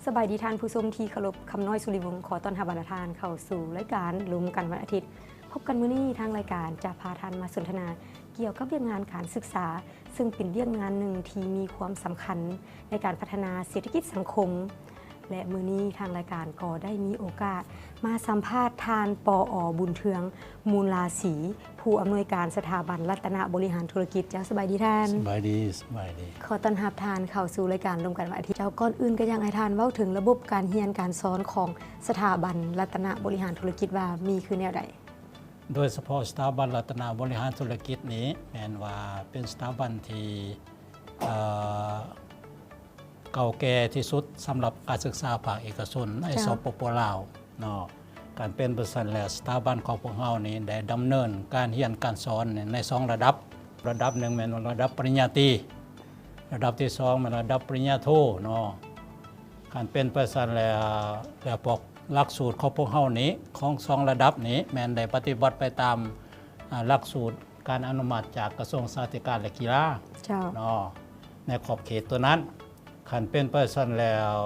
ສະບາຍດີທ່ານຜູ້ຊົມທີ່ເຄົາລົບ, ຄຳນ້ອຍ ສຸລິວົງ ຂໍຕ້ອນຮັບບັນດາທ່ານເຂົ້າສູ່ລາຍການລົມກັນວັນອາທິດ. ພົບກັນມື້ນີ້ ທາງລາຍການຈະພາທ່ານມາສົນທະນາກ່ຽວກັບວຽກງານການສຶກສາ, ເຊິ່ງເປັນວຽກງານໜຶ່ງທີ່ມີຄວາມສຳຄັນໃນການພັດທະນາເສດຖະກິດສັງຄົມ ແລະ ມື້ນີ້ທາງລາຍການກໍໄດ້ມີໂອກາດມາສຳພາດທ່ານ ປອ ບຸນເທືອງ ມູນລາສີ ຜູ້ອຳນວຍການສະຖາບັນລັດຕະນະບໍລິຫານທຸລະກິດ. ເຈົ້າ, ສະບາຍດີທ່ານ. ສະບາຍດີ, ສະບາຍດີ. ຂໍຕ້ອນຮັບທ່ານເຂົ້າສູ່ລາຍການລົມກັນວັນອາທິດ. ເຈົ້າ, ກ່ອນອື່ນກໍຢາກໃຫ້ທ່ານເວົ້າເຖິງລະບົບການຮຽນການສອນຂອງສະຖາບັນລັດຕະນະບໍລິຫານທຸລະກິດວ່າມີຄືແນວໃດ? ໂດຍສະເພາະສະຖາບັນລັດຕະນະບໍລິຫານທຸລະກິດນີ້ ແມ່ນວ່າເປັນສະຖາບັນທີ່ ເອີ ເກົ່າແກ່ທີ່ສຸດສຳລັບການສຶກສາພາກເອກະຊົນໃນ ເຈົ້າ ສປປ ລາວເນາະ. ການເປັນໄປຊັ້ນແລ້ວ ສະຖາບັນຂອງພວກເຮົານີ້ໄດ້ດຳເນີນການຮຽນການສອນໃນສອງລະດັບ. ລະດັບໜຶ່ງແມ່ນລະດັບປະລິນຍາຕີ, ລະດັບທີສອງແມ່ນລະດັບປະລິນຍາໂທເນາະ. ການເປັນໄປຊັ້ນແລ້ວ ແລ້ວພວກຫຼັກສູດຂອງພວກເຮົານີ້ ຂອງສອງລະດັບນີ້ ແມ່ນໄດ້ປະຕິບັດໄປຕາມ ອາ ຫຼັກສູດ ການອະນຸມັດຈາກກະຊວງສຶກສາທິການ ແລະ ກິລາ ເຈົ້າ ເນາະ ໃນຂອບເຂດຕົວນັ້ນ. ຄັນເປັນໄປຊັ້ນແລ້ວ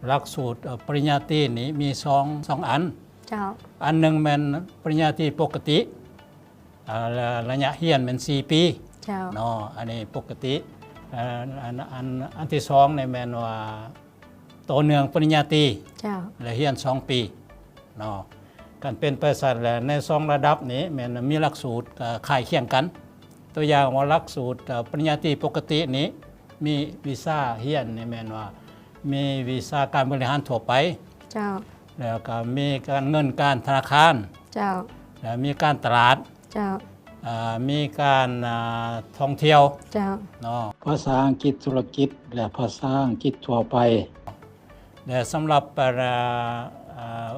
ຫຼັກສູດ ເອີ ປະລິນຍາຕີນີ້ມີສອງ ສອງອັນ. ເຈົ້າ. ອັນໜຶ່ງແມ່ນປະລິນຍາຕີປົກກະຕິ ອາ ລະ ໄລຍະຮຽນແມ່ນສີ່ປີ. ເຈົ້າ. ເນາະ ອັນນີ້ປົກກະຕິ. ອາ ອັນ ອັນ ອັນທີສອງນີ້ແມ່ນວ່າ ຕໍ່ເນື່ອງປະລິນຍາຕີ ເຈົ້າ ແລະ ຮຽນສອງປີເນາະ. ຄັນເປັນໄປຊັ້ນແລ້ວ ໃນສອງລະດັບນີ້ແມ່ນມີຫຼັກສູດ ເອີ ຄ້າຍຄຽງກັນ. ຕົວຢ່າງວ່າຫຼັກສູດ ເອີ ປະລິນຍາຕີປົກກະຕິນີ້ ມີວິຊາຮຽນນີ້ແມ່ນວ່າ ມີວິຊາການບໍລິຫານທົ່ວໄປ. ເຈົ້າ. ແລ້ວກໍມີການເງິນການທະນາຄານ. ເຈົ້າ. ແລ້ວມີການຕະຫຼາດ. ເຈົ້າ. ອາ ມີການ ອາ ທ່ອງທ່ຽວ. ເຈົ້າ. ເນາະ ພາສາອັງກິດທຸລະກິດ ແລະ ພາສາອັງກິດທົ່ວໄປ. ແລະ ສຳລັບ ອາ ອາ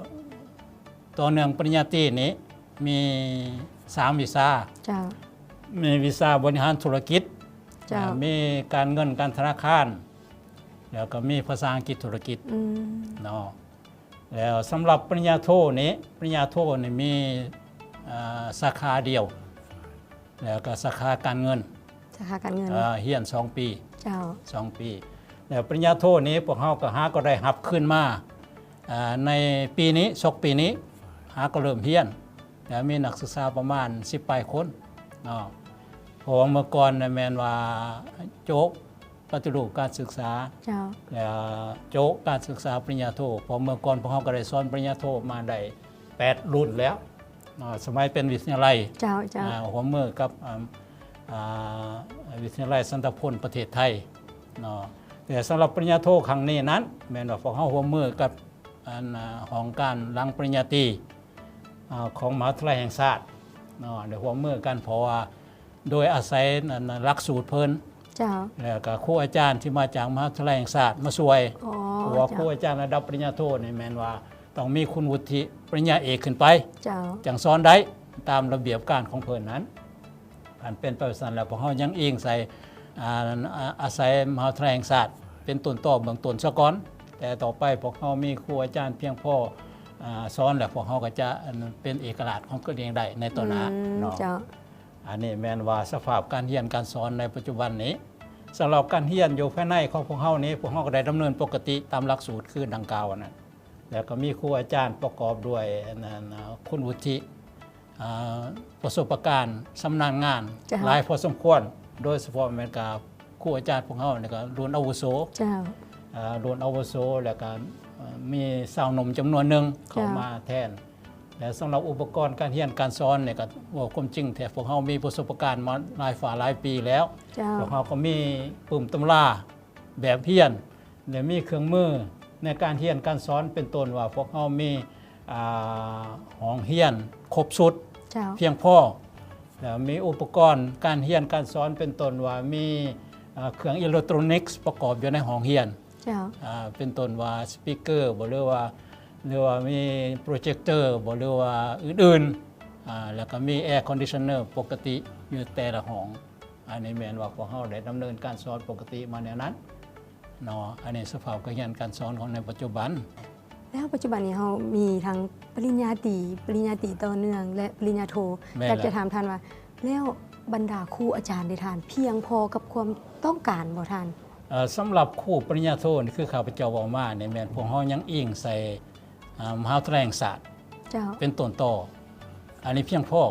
ຕໍ່ເນື່ອງປະລິນຍາຕີນີ້ມີສາມວິຊາ. ເຈົ້າ. ມີວິຊາບໍລິຫານທຸລະກິດ. ເຈົ້າ. ອາ ມີການເງິນການທະນາຄານ ແລ້ວກໍມີພາສາອັງກິດທຸລະກິດ. ອືມ. ເນາະ. ແລ້ວສຳລັບປະລິນຍາໂທນີ້ ປະລິນຍາໂທນີ້ມີ ອາ ສາຂາດຽວ ແລ້ວກໍສາຂາການເງິນ. ສາຂາການເງິນ. ເອີ ຮຽນສອງປີ. ເຈົ້າ. ສອງປີ. ແລ້ວປະລິນຍາໂທນີ້ພວກເຮົາກໍຫາກໍໄດ້ຮັບຄືນມາ ອາ ໃນປີນີ້ ສົກປີນີ້ ຫາກໍເລີ່ມຮຽນ ແລ້ວມີນັກສຶກສາປະມານສິບປາຍຄົນເນາະ. ເພາະວ່າເມື່ອກ່ອນນະແມ່ນວ່າໂຈະ ປະຕິຮູບການສຶກສາ. ເຈົ້າ. ແລ້ວໂຈະການສຶກສາປະລິນຍາໂທ ເພາະເມື່ອກ່ອນພວກເຮົາກໍໄດ້ສອນປະລິນຍາໂທມາໄດ້ແປດລຸ້ນແລ້ວເນາະ ສະໄໝເປັນວິທະຍາໄລ. ເຈົ້າ ເຈົ້າ. ອາ ຮ່ວມມືກັບ ອາ ອາ ວິທະຍາໄລສັນຕະພົນປະເທດໄທເນາະ. ແຕ່ສຳລັບປະລິນຍາໂທຄັ້ງນີ້ນັ້ນ ແມ່ນວ່າພວກເຮົາຮ່ວມມືກັບ ອັນ ອາ ຫ້ອງການຫຼັງປະລິນຍາຕີ ອາ ຂອງມະຫາວິທະຍາໄລແຫ່ງຊາດເນາະ ໄດ້ຮ່ວມມືກັນ ເພາະວ່າໂດຍອາໄສ ອັນ ຫຼັກສູດເພິ່ນ. ເຈົ້າ. ແລ້ວກໍຄູອາຈານທີ່ມາຈາກມະຫາວິທະຍາໄລແຫ່ງຊາດມາຊ່ວຍ. ອໍ. ເພາະວ່າ ເຈົ້າ ຄູອາຈານລະດັບປະລິນຍາໂທນີ້ແມ່ນວ່າຕ້ອງມີຄຸນວຸດທິປະລິນຍາເອກຂຶ້ນໄປ. ເຈົ້າ. ຈັ່ງສອນໄດ້ຕາມລະບຽບການຂອງເພິ່ນນັ້ນ. ຄັນເປັນໄປຊັ້ນແລ້ວ ພວກເຮົາຍັງອີງໃສ່ ອາ ອາ ອາໄສມະຫາວິທະຍາໄລແຫ່ງຊາດເປັນຕົ້ນຕໍເບື້ອງຕົ້ນສາກ່ອນ, ແຕ່ຕໍ່ໄປພວກເຮົາມີຄູອາຈານພຽງພໍ ອາ ສອນແລ້ວ ພວກເຮົາກໍຈະ ອັນ ເປັນເອກະລາດຂອງຕົວເອງໄດ້ໃນຕໍ່ໜ້າ. ອືມ ເນາະ. ເຈົ້າ. ອັນນີ້ແມ່ນວ່າສະພາບການຮຽນການສອນໃນປັດຈຸບັນນີ້. ສຳລັບການຮຽນຢູ່ພາຍໃນຂອງພວກເຮົານີ້ ພວກເຮົາກໍໄດ້ດຳເນີນປົກກະຕິຕາມຫຼັກສູດຄືດັ່ງກ່າວນັ້ນ. ແລ້ວກໍມີຄູອາຈານປະກອບດ້ວຍ ອັນ ອັນ ອາ ຄຸນວຸດທິ ອາ ປະສົບປະການຊຳນານງານ ເຈົ້າ ຫຼາຍພໍສົມຄວນ, ໂດຍສະເພາະແມ່ນກັບຄູອາຈານພວກເຮົານີ້ກໍລຸ້ນອາວຸໂສ. ເຈົ້າ. ອາ ລຸ້ນອາວຸໂສ ແລ້ວກໍ ເອີ ມີຊາວໜຸ່ມຈຳນວນໜຶ່ງເຂົ້າ ເຈົ້າ ມາແທນ. ແລະ ສຳລັບອຸປະກອນການຮຽນການສອນນີ້ ກໍເວົ້າຄວາມຈິງແທ້ ພວກເຮົາມີປະສົບປະການມາຫຼາຍຟ້າຫຼາຍປີແລ້ວ. ເຈົ້າ. ພວກເຮົາກໍມີປຶ້ມຕຳລາ ແບບຮຽນ ແລະ ມີເຄື່ອງມືໃນການຮຽນການສອນ ເປັນຕົ້ນວ່າພວກເຮົາມີ ອາ ຫ້ອງຮຽນຄົບຊຸດ ເຈົ້າ ພຽງພໍ, ແລ້ວມີອຸປະກອນການຮຽນການສອນ ເປັນຕົ້ນວ່າມີ ອາ ເຄື່ອງອີເລັກໂຕຣນິກປະກອບຢູ່ໃນຫ້ອງຮຽນ. ເຈົ້າ. ອາ ເປັນຕົ້ນວ່າສະປີກເກີບໍ ຫຼືວ່າ ຫຼືວ່າມີໂປຣເຈັກເຕີບໍ ຫຼືວ່າອື່ນໆ. ອາ ແລ້ວກໍມີແອຄອນດິຊັນເນີປົກກະຕິຢູ່ແຕ່ລະຫ້ອງ. ອັນນີ້ແມ່ນວ່າພວກເຮົາໄດ້ດຳເນີນການສອນປົກກະຕິມາແນວນັ້ນເນາະ. ອັນນີ້ສະພາບການຮຽນການສອນຂອງໃນປັດຈຸບັນ. ແລ້ວປັດຈຸບັນນີ້ເຮົາມີທັງປະລິນຍາຕີ, ປະລິນຍາຕີຕໍ່ເນື່ອງ ແລະ ປະລິນຍາໂທ. ແມ່ນແລ້ວ. ຢາກຈະຖາມທ່ານວ່າ ແລ້ວບັນດາຄູອາຈານເດທ່ານ ພຽງພໍກັບຄວາມຕ້ອງການບໍ່ທ່ານ? ເອີ ສຳລັບຄູປະລິນຍາໂທນີ້ ຄືຂ້າພະເຈົ້າເວົ້າມານີ້ ແມ່ນພວກເຮົາຍັງອີງໃສ່ ເອີ ມະຫາວິທະຍາໄລແຫ່ງຊາດ ເຈົ້າ ເປັນຕົ້ນຕໍ. ອັນນີ້ພຽງພໍ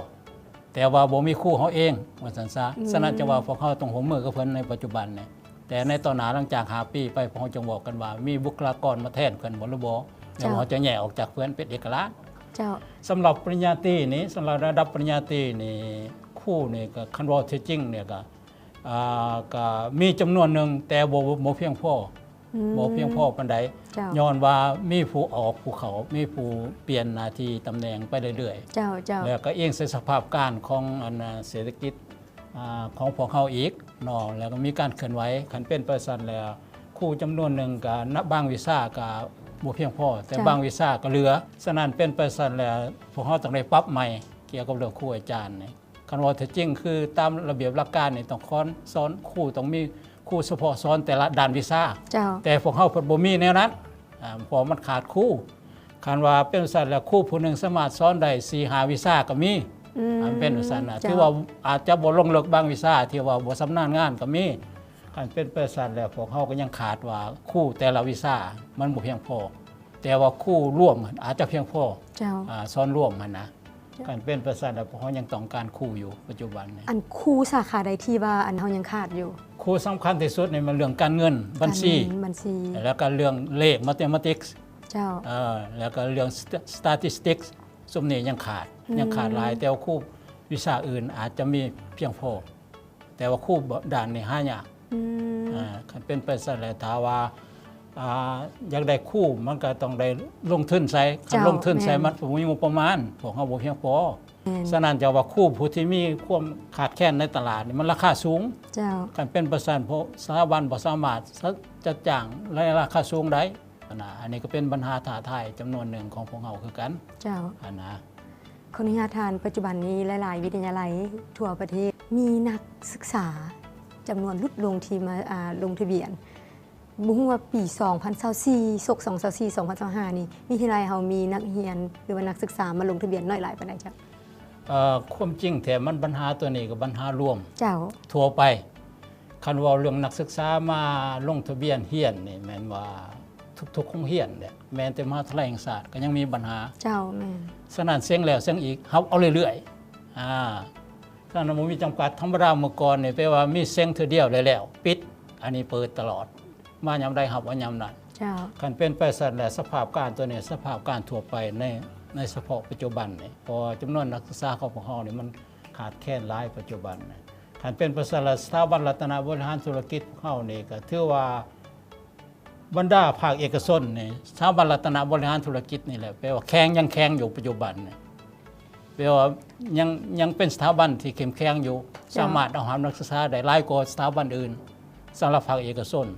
ແຕ່ວ່າບໍ່ມີຄູເຮົາເອງ ວ່າຊັ້ນຊະ. ອືມ ສະນັ້ນຈຶ່ງວ່າພວກເຮົາຕ້ອງຮ່ວມມືກັບເພິ່ນໃນປັດຈຸບັນນີ້. ແຕ່ໃນຕໍ່ໜ້າ ຫຼັງຈາກຫ້າປີໄປ ພວກເຮົາຈຶ່ງເວົ້າກັນວ່າ ມີບຸກຄະລາກອນມາແທນເພິ່ນບໍ່ ຫຼືບໍ່ ແລ້ວ ເຈົ້າ ເຮົາຈະແຍກອອກຈາກເພິ່ນເປັນເອກະລາດ. ເຈົ້າ ສຳລັບປະລິນຍາຕີນີ້ ສຳລັບລະດັບປະລິນຍາຕີນີ້ ຄູນີ້ກໍ ຄັນເວົ້າແທ້ຈິງນີ້ກໍ ອ່າ ກໍມີຈຳນວນໜຶ່ງ ແຕ່ບໍ່ ບໍ່ພຽງພໍ ອືມ ບໍ່ພຽງພໍປານໃດ. ເຈົ້າ ຍ້ອນວ່າມີຜູ້ອອກຜູ້ເຂົ້າ ມີຜູ້ປ່ຽນໜ້າທີ່ຕຳແໜ່ງໄປເລື້ອຍໆ. ເຈົ້າ ເຈົ້າ ແລ້ວກໍອີງໃສ່ສະພາບການຂອງ ອັນ ເສດຖະກິດ ອ່າ ຂອງພວກເຮົາອີກເນາະ ແລ້ວກໍມີການເຄື່ອນໄຫວ. ຄັນເປັນໄປຊັ້ນແລ້ວ ຄູຈຳນວນໜຶ່ງກໍ ບາງວິຊາກໍບໍ່ພຽງພໍ ແຕ່ ເຈົ້າ ບາງວິຊາກໍເຫຼືອ. ສະນັ້ນເປັນໄປຊັ້ນແລ້ວ ພວກເຮົາຕ້ອງໄດ້ປັບໃໝ່ກ່ຽວກັບເລື່ອງຄູອາຈານນີ້. ຄັນເວົ້າແທ້ຈິງ ຄືຕາມລະບຽບຫຼັກການນີ້ ຕ້ອງຄອນ ສອນ ຄູຕ້ອງມີຄູສະເພາະສອນແຕ່ລະດ້ານວິຊາ. ເຈົ້າ ແຕ່ພວກເຮົາເພິ່ນບໍ່ມີແນວນັ້ນ ອ່າ ເພາະມັນຂາດຄູ. ຄັນວ່າເປັນຊັ້ນແລ້ວ ຄູຜູ້ໜຶ່ງສາມາດສອນໄດ້ສີ່ຫ້າວິຊາກໍມີ. ອືມ ອັນເປັນຊັ້ນນະ ເຈົ້າ ຖືວ່າອາດຈະບໍ່ລົງເລິກບາງວິຊາ ທີ່ວ່າບໍ່ຊຳນານງານກໍມີ. ຄັນເປັນໄປຊັ້ນແລ້ວ ພວກເຮົາກໍຍັງຂາດວ່າຄູແຕ່ລະວິຊາມັນບໍ່ພຽງພໍ. ແຕ່ວ່າຄູລວມຫັ້ນອາດຈະພຽງພໍ ເຈົ້າ ອາ ສອນລວມຫັ້ນນະ. ເຈົ້າ ຄັນເປັນໄປຊັ້ນແລ້ວ ພວກເຮົາຍັງຕ້ອງການຄູຢູ່ປັດຈຸບັນນີ້. ອັນຄູສາຂາໃດທີ່ວ່າ ອັນ ເຮົາຍັງຂາດຢູ່? ຄູສຳຄັນທີ່ສຸດນີ້ແມ່ນເລື່ອງການເງິນບັນຊີ ການເງິນບັນຊີ ແລ້ວກໍເລື່ອງເລກ mathematics ເຈົ້າ ເອີ ແລ້ວກໍເລື່ອງ statistics ຊຸມນີ້ຍັງຂາດ ອືມ ຍັງຂາດຫຼາຍ ແຕ່ວ່າຄູວິຊາອື່ນອາດຈະມີພຽງພໍ. ແຕ່ວ່າຄູດ້ານນີ້ຫາຍາກ. ອືມ ອ່າ ຄັນເປັນໄປຊັ້ນແລ້ວ ຖ້າວ່າ ອ່າ ຢາກໄດ້ຄູ ມັນກໍຕ້ອງໄດ້ລົງທຶນໃສ່. ຄັນ ເຈົ້າ ລົງທຶນໃສ່ ແມ່ນ ມັນບໍ່ມີງົບປະມານ ພວກເຮົາບໍ່ພຽງພໍ. ແມ່ນ ສະນັ້ນຈະວ່າຄູຜູ້ທີ່ມີຄວາມຂາດແຄນໃນຕະຫຼາດນີ້ ມັນລາຄາສູງ. ເຈົ້າ ຄັນເປັນໄປຊັ້ນ ເພາະສະຖາບັນບໍ່ສາມາດ ສະ ຈັດຈ້າງໃນລາຄາສູງໄດ້. ອັນນະ ອັນນີ້ກໍເປັນບັນຫາທ້າທາຍຈຳນວນໜຶ່ງຂອງພວກເຮົາຄືກັນ. ເຈົ້າ ອັນນະ ຂໍອະນຸຍາດທ່ານ, ປັດຈຸບັນນີ້ຫຼາຍໆວິທະຍາໄລທົ່ວປະເທດມີນັກສຶກສາຈຳນວນຫຼຸດລົງທີ່ມາ ອ່າ ລົງທະບຽນ. ບໍ່ຮູ້ວ່າປີສອງພັນຊາວສີ່ ສົກສອງພັນຊາວສີ່ ສອງພັນຊາວຫ້ານີ້ ວິທະຍາໄລເຮົາມີນັກຮຽນ ຫຼືວ່ານັກສຶກສາມາລົງທະບຽນໜ້ອຍຫຼາຍປານໃດເຈົ້າ? ເອີ ຄວາມຈິງແທ້ມັນບັນຫາຕົວນີ້ກໍບັນຫາລວມ ເຈົ້າ ທົ່ວໄປ. ຄັນເວົ້າເລື່ອງນັກສຶກສາມາລົງທະບຽນຮຽນນີ້ ແມ່ນວ່າທຸກໆໂຮງຮຽນແຫຼະ ແມ່ນແຕ່ມະຫາວິທະຍາໄລແຫ່ງຊາດກໍຍັງມີບັນຫາ. ເຈົ້າ ແມ່ນ. ສະນັ້ນເສັງແລ້ວເສັງອີກ ຮັບເອົາເລື້ອຍໆ. ອາ ສະນັ້ນບໍ່ມີຈຳກັດ. ທຳມະດາເມື່ອກ່ອນນີ້ ແປວ່າມີເສັງເທື່ອດຽວແລ້ວ ແລ້ວປິດ, ອັນນີ້ເປີດຕະຫຼອດ. ມາຍາມໃດຮັບເອົາຍາມນັ້ນ. ເຈົ້າ. ຄັນເປັນໄປຊັ້ນແລ້ວ ສະພາບການຕົວນີ້ ສະພາບການທົ່ວໄປໃນ ໃນສະເພາະປັດຈຸບັນນີ້ ເພາະວ່າຈຳນວນນັກສຶກສາຂອງພວກເຮົານີ້ມັນຂາດແຄນຫຼາຍປັດຈຸບັນນີ້. ຄັນເປັນໄປຊັ້ນແລ້ວ ສະຖາບັນລັດຕະນະບໍລິຫານທຸລະກິດພວກເຮົານີ້ກໍຖືວ່າ ບັນດາພາກເອກະຊົນນີ້ ສະຖາບັນລັດຕະນະບໍລິຫານທຸລະກິດນີ້ແຫຼະ ແປວ່າແຂງ ຍັງແຂງຢູ່ປັດຈຸບັນນີ້ ແປວ່າຍັງ ຍັງເປັນສະຖາບັນທີ່ເຂັ້ມແຂງຢູ່. ເຈົ້າ. ສາມາດຮອງຮັບນັກສຶກສາໄດ້ຫຼາຍກວ່າສະຖາບັນອື່ນ ສຳລັບພາກເອກະຊົນ.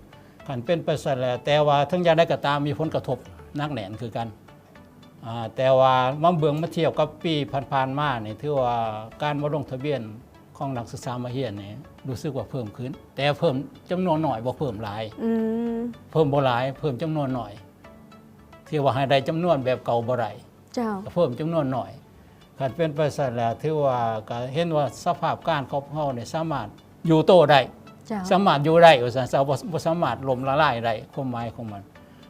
ຄັນເປັນໄປຊັ້ນແລ້ວ ແຕ່ວ່າເຖິງຢ່າງໃດກໍຕາມ ມີຜົນກະທົບໜັກແໜ້ນຄືກັນ. ອາ ແຕ່ວ່າມາເບິ່ງມາທຽບກັບປີຜ່ານໆມານີ້ ຖືວ່າການມາລົງທະບຽນຂອງນັກສຶກສາມາຮຽນນີ້ ຮູ້ສຶກວ່າເພີ່ມຂຶ້ນ ແຕ່ເພີ່ມຈຳນວນໜ້ອຍ ບໍ່ເພີ່ມຫຼາຍ. ອືມ. ເພີ່ມບໍ່ຫຼາຍ ເພີ່ມຈຳນວນໜ້ອຍ ທີ່ວ່າໃຫ້ໄດ້ຈຳນວນແບບເກົ່າບໍ່ໄດ້. ເຈົ້າ. ກໍເພີ່ມຈຳນວນໜ້ອຍ. ຄັນເປັນໄປຊັ້ນແລ້ວ ຖືວ່າກໍເຫັນວ່າສະພາບການຂອງພວກເຮົານີ້ສາມາດຢູ່ໂຕໄດ້. ເຈົ້າ. ສາມາດຢູ່ໄດ້ວ່າຊັ້ນຊະ ບໍ່ ບໍ່ສາມາດລົ້ມລະລາຍໄດ້ ຄວາມໝາຍຂອງມັນ.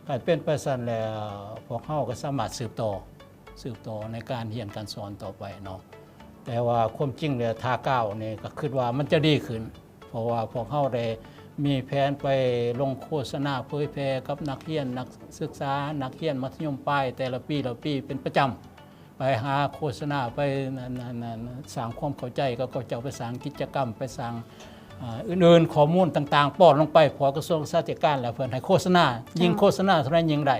ຄັນເປັນໄປຊັ້ນແລ້ວ ພວກເຮົາກໍສາມາດສືບຕໍ່ ສືບຕໍ່ໃນການຮຽນການສອນຕໍ່ໄປເນາະ. ແຕ່ວ່າຄວາມຈິງແລ້ວ ທ່າກ້າວນີ້ກໍຄິດວ່າມັນຈະດີຂຶ້ນ ເພາະວ່າພວກເຮົາໄດ້ມີແຜນໄປລົງໂຄສະນາເຜີຍແຜ່ກັບນັກຮຽນນັກສຶກສາ ນັກຮຽນມັດທະຍົມປາຍແຕ່ລະປີລະປີເປັນປະຈຳ. ໄປຫາໂຄສະນາ ໄປ ນັ້ນ ນັ້ນ ນັ້ນ ສ້າງຄວາມເຂົ້າໃຈກັບເຂົາເຈົ້າ ໄປສ້າງກິດຈະກຳ ໄປສ້າງ ອາ ອື່ນໆ ຂໍ້ມູນຕ່າງໆ ປ້ອນລົງໄປ ເພາະກະຊວງສຶກສາທິການແລ້ວ ເພິ່ນໃຫ້ໂຄສະນາ ເຈົ້າ ຍິ່ງໂຄສະນາເທົ່າໃດຍິ່ງໄດ້.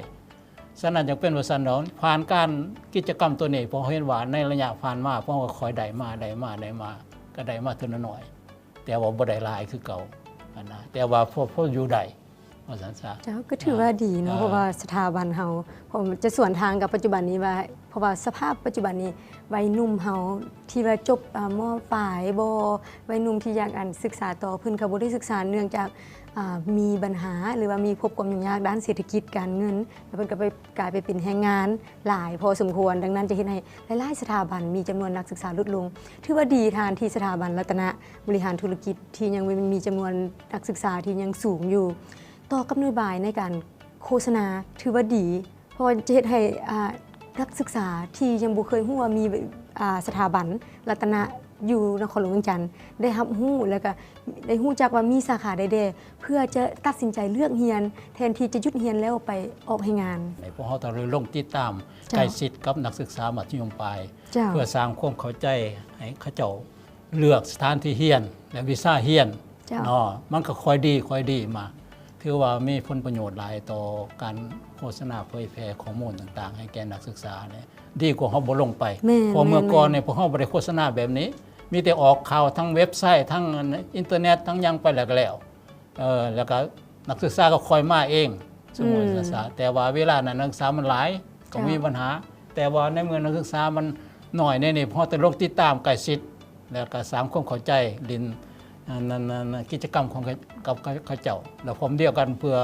ສະນັ້ນຈຶ່ງເປັນວ່າຊັ້ນເນາະ. ຜ່ານການກິດຈະກຳຕົວນີ້ ພວກເຮົາເຫັນວ່າໃນໄລຍະຜ່ານມາ ພວກເຮົາກໍຄ່ອຍໄດ້ມາ ໄດ້ມາ ໄດ້ມາ ກໍໄດ້ມາເທື່ອລະໜ້ອຍ ແຕ່ວ່າບໍ່ໄດ້ຫຼາຍຄືເກົ່າຫັ້ນນະ ແຕ່ວ່າພໍ ພໍຢູ່ໄດ້. ວ່າຊັ້ນຊະ. ເຈົ້າ ກໍຖືວ່າດີເນາະ ເອີ ເພາະວ່າສະຖາບັນເຮົາ ເພາະມັນຈະສວນທາງກັບປັດຈຸບັນນີ້ວ່າ ເພາະວ່າສະພາບປັດຈຸບັນນີ້ ໄວໜຸ່ມເຮົາທີ່ວ່າຈົບ ອາ ມໍປາຍບໍ ໄວໜຸ່ມທີ່ຢາກ ອັນ ສຶກສາຕໍ່ ເພິ່ນກໍບໍ່ໄດ້ສຶກສາ ເນື່ອງຈາກ ອາ ມີບັນຫາ ຫຼືວ່າມີພົບຄວາມຫຍຸ້ງຍາກດ້ານເສດຖະກິດການເງິນ ແລ້ວເພິ່ນກໍໄປ ກາຍໄປເປັນແຮງງານຫຼາຍພໍສົມຄວນ. ດັ່ງນັ້ນຈະເຮັດໃຫ້ຫຼາຍໆສະຖາບັນມີຈຳນວນນັກສຶກສາຫຼຸດລົງ. ຖືວ່າດີທ່ານທີ່ສະຖາບັນລັດຕະນະບໍລິຫານທຸລະກິດທີ່ຍັງມີຈຳນວນນັກສຶກສາທີ່ຍັງສູງຢູ່. ຕໍ່ກັບນະໂຍບາຍໃນການໂຄສະນາຖືວ່າດີ ເພາະວ່າຈະເຮັດໃຫ້ ອາ ນັກສຶກສາທີ່ຍັງບໍ່ເຄີຍຮູ້ວ່າມີ ອາ ສະຖາບັນລັດຕະນະຢູ່ນະຄອນຫຼວງວຽງຈັນ ໄດ້ຮັບຮູ້ ແລ້ວກະໄດ້ຮູ້ຈັກວ່າມີສາຂາໃດແດ່ ເພື່ອຈະຕັດສິນໃຈເລືອກຮຽນ ແທນທີ່ຈະຢຸດຮຽນແລ້ວໄປອອກແຮງງານ. ພວກເຮົາຕ້ອງໄດ້ລົງຕິດຕາມ ເຈົ້າ ໃກ້ຊິດກັບນັກສຶກສາມັດທະຍົມປາຍ ເຈົ້າ ເພື່ອສ້າງຄວາມເຂົ້າໃຈໃຫ້ເຂົາເຈົ້າ ເລືອກສະຖານທີ່ຮຽນ ແລະ ວິຊາຮຽນ ເຈົ້າ ເນາະ ມັນກໍຄ່ອຍດີ ຄ່ອຍດີມາ ຖືວ່າມີຜົນປະໂຫຍດຫຼາຍຕໍ່ການໂຄສະນາເຜີຍແຜ່ຂໍ້ມູນຕ່າງໆ ໃຫ້ແກ່ນັກສຶກສານີ້ ດີກວ່າເຮົາບໍ່ລົງໄປ. ແມ່ນ ເພາະເມື່ອກ່ອນນີ້ ແມ່ນ ພວກເຮົາບໍ່ໄດ້ໂຄສະນາແບບນີ້ ມີແຕ່ອອກຂ່າວທາງເວັບໄຊ ທາງ ອັນ ອິນເຕີເນັດ ທາງຫຍັງໄປແລ້ວກໍແລ້ວ. ເອີ ແລ້ວກໍນັກສຶກສາກໍຄ່ອຍມາເອງ ສົມມຸດ ອືມ ວ່າຊັ້ນຊະ ແຕ່ວ່າເວລານັ້ນນັກສຶກສາມັນຫຼາຍ ກໍ ເຈົ້າ ມີບັນຫາ. ແຕ່ວ່າໃນເມື່ອນັກສຶກສາມັນໜ້ອຍແນວນີ້ ເຮົາຕ້ອງລົງຕິດຕາມໃກ້ຊິດ ແລ້ວກໍສ້າງຄວາມເຂົ້າໃຈ ຫຼິ້ນ ອັນນັ້ນ ກິດຈະກຳຂອງ ກັບເຂົາເຈົ້າ ແລ້ວພ້ອມດຽວກັນເພື່ອ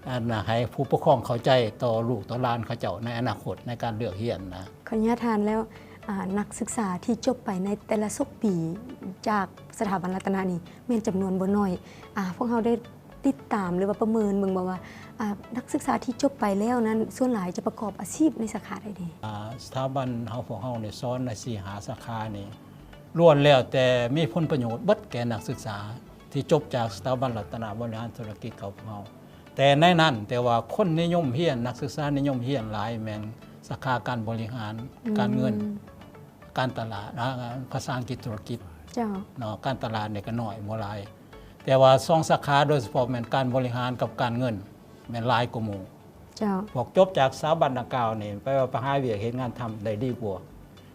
ອັນ ໃຫ້ຜູ້ປົກຄອງເຂົ້າໃຈຕໍ່ລູກຕໍ່ຫຼານເຂົາເຈົ້າໃນອະນາຄົດໃນການເລືອກຮຽນນະ. ຂໍອະນຸຍາດທ່ານແລ້ວ ອາ ນັກສຶກສາທີ່ຈົບໄປໃນແຕ່ລະສົກປີຈາກສະຖາບັນລັດຕະນະນີ້ ແມ່ນຈຳນວນບໍ່ໜ້ອຍ. ອາ ພວກເຮົາໄດ້ຕິດຕາມ ຫຼືວ່າປະເມີນເບິ່ງບໍ່ວ່າ ອາ ນັກສຶກສາທີ່ຈົບໄປແລ້ວນັ້ນ ສ່ວນຫຼາຍຈະປະກອບອາຊີບໃນສາຂາໃດແດ່? ອາ ສະຖາບັນເຮົາ ພວກເຮົານີ້ສອນໃນສີ່ຫ້າສາຂານີ້ ລ້ວນແລ້ວແຕ່ມີຜົນປະໂຫຍດເບິດແກ່ນັກສຶກສາທີ່ຈົບຈາກສະຖາບັນລັດຕະນະບໍລິຫານທຸລະກິດຂອງພວກເຮົາ. ແຕ່ໃນນັ້ນ ແຕ່ວ່າຄົນນິຍົມຮຽນ ນັກສຶກສານິຍົມຮຽນຫຼາຍແມ່ນສາຂາການບໍລິຫານ ອືມ ການເງິນ ການຕະຫຼາດ ອາ ພາສາອັງກິດທຸລະກິດ ເຈົ້າ ເນາະ ການຕະຫຼາດນີ້ກໍໜ້ອຍ ບໍ່ຫຼາຍ. ແຕ່ວ່າສອງສາຂາໂດຍສະເພາະແມ່ນການບໍລິຫານກັບການເງິນ ແມ່ນຫຼາຍກວ່າໝູ່. ເຈົ້າ ພວກຈົບຈາກສະຖາບັນດັ່ງກ່າວນີ້ ໄປວ່າໄປຫາວຽກເຮັດງານທຳໄດ້ດີກວ່າ